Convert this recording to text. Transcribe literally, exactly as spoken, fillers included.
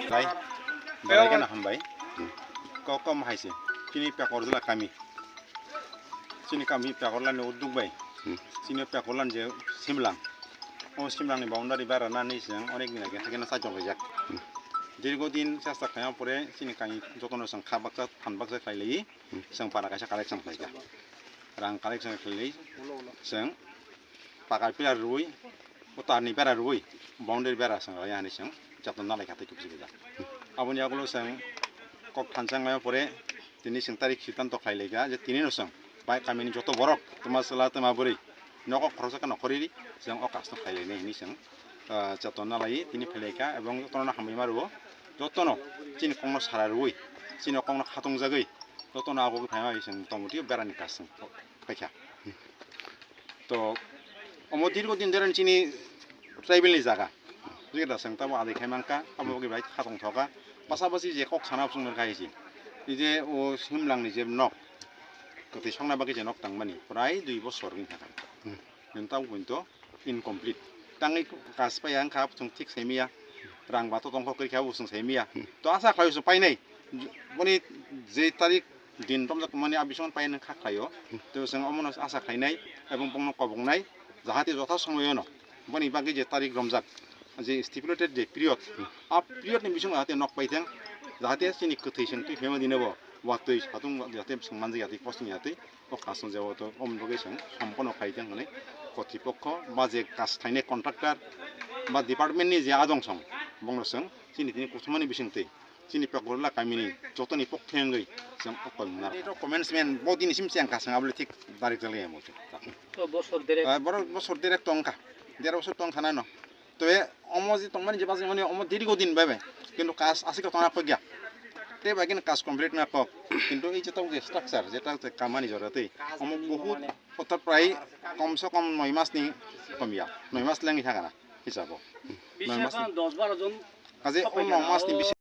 Bai, belai kheno hambai. Kok kom hai se. Chini Pekorjala kami. Chini kami Pekorjala ni uduk bai. Hmm. Chini Pekorjala ni je Simlang. O Simlang ni boundary bara na ni seng onek din age theke na sajok rijak. Hmm. Dirgo din chesta khaima pore chini kami jotono seng kha baksa, phan baksa khlai lai. Hmm. Seng para kaisa collection khlai kha. Rang collection khlai lai. Seng Pakar pillar rwi, o tarni bera rwi, boundary bera seng raya hani seng, jatno nalai kha tei kibisi gida. Aboni yagulo seng kok thansa wngmaya pore, tini seng tarik siddhanto khlai laikha je tini no seng, bai kamini joto borok, tuma chwla tuma bwrwi, nogo khoroksa khe nokhoriri, seng o kasno khlai lainai hini seng, ah, jatno nalai tini phai laikha, ebong jotono hambai ma rwo, jotono chini kokno sara rwi, chini kokno khatong jagwi, jotono abo khe phaima seng tongmotwi berani kasno phaikha. To, omo dirgo din deren chini tribal ni jaga. Jikta seng tabo adai khai mankha, abo bagwi bai khatong thoka. Pasapasi je kok sana sung nang khai si. Ije o Simlang ni je nok. Koti songna bagwi je nok tangmani. Prai dui bosor wng thaka. Hmm. Nung tabo punto incomplete. Tangwi kas paya wngkha, sung thik saimiya. Rang bato tongkho kri kha, sung saimiya. Hmm. To asa khlai sung painai. Boni je tarik din romjak mani a bising pai nang kha khlaio. To seng omono asa khlainai ebong bongno kobongnai jahate jotha somoyono boni bagwi je tarik romjak je stipulated je period, a period ni bising jahate nok paithang, jahate chini kwthwi seng twi phema dinebo watwi satung jahate seng manjak yatwi posting yatwi o kasno jebo to om bagwi seng sompono khaithang hwnwi kotripokho ba je kas khlainai contractor ba department ni je adong song bongno seng chini tini kuthumani bisingtwi. Chini Pekorjala kamini jotoni pokthai wngwi chwng o koi mwnarwkha. Ito comments men bo dini sim cheng kasang abole thik direct jalai amo. To bosor derek. Ah, borok bosor derek tongkha. Dera bosor tongkha nano. Tobe omo je tongmani je bajai mani omo dirgo din bai bai. Kintu kas aswk tongna kogya. Tei bai kini kas complete na kok. Kintu ei je tok je structure, je tok je kamani jora tei omo bohut kotor prai kom se kom noi mas ni komya. Noi mas lengwi thangana hisabo. Noi mas. Dos baro jon. Kaje o noi mas ni bisi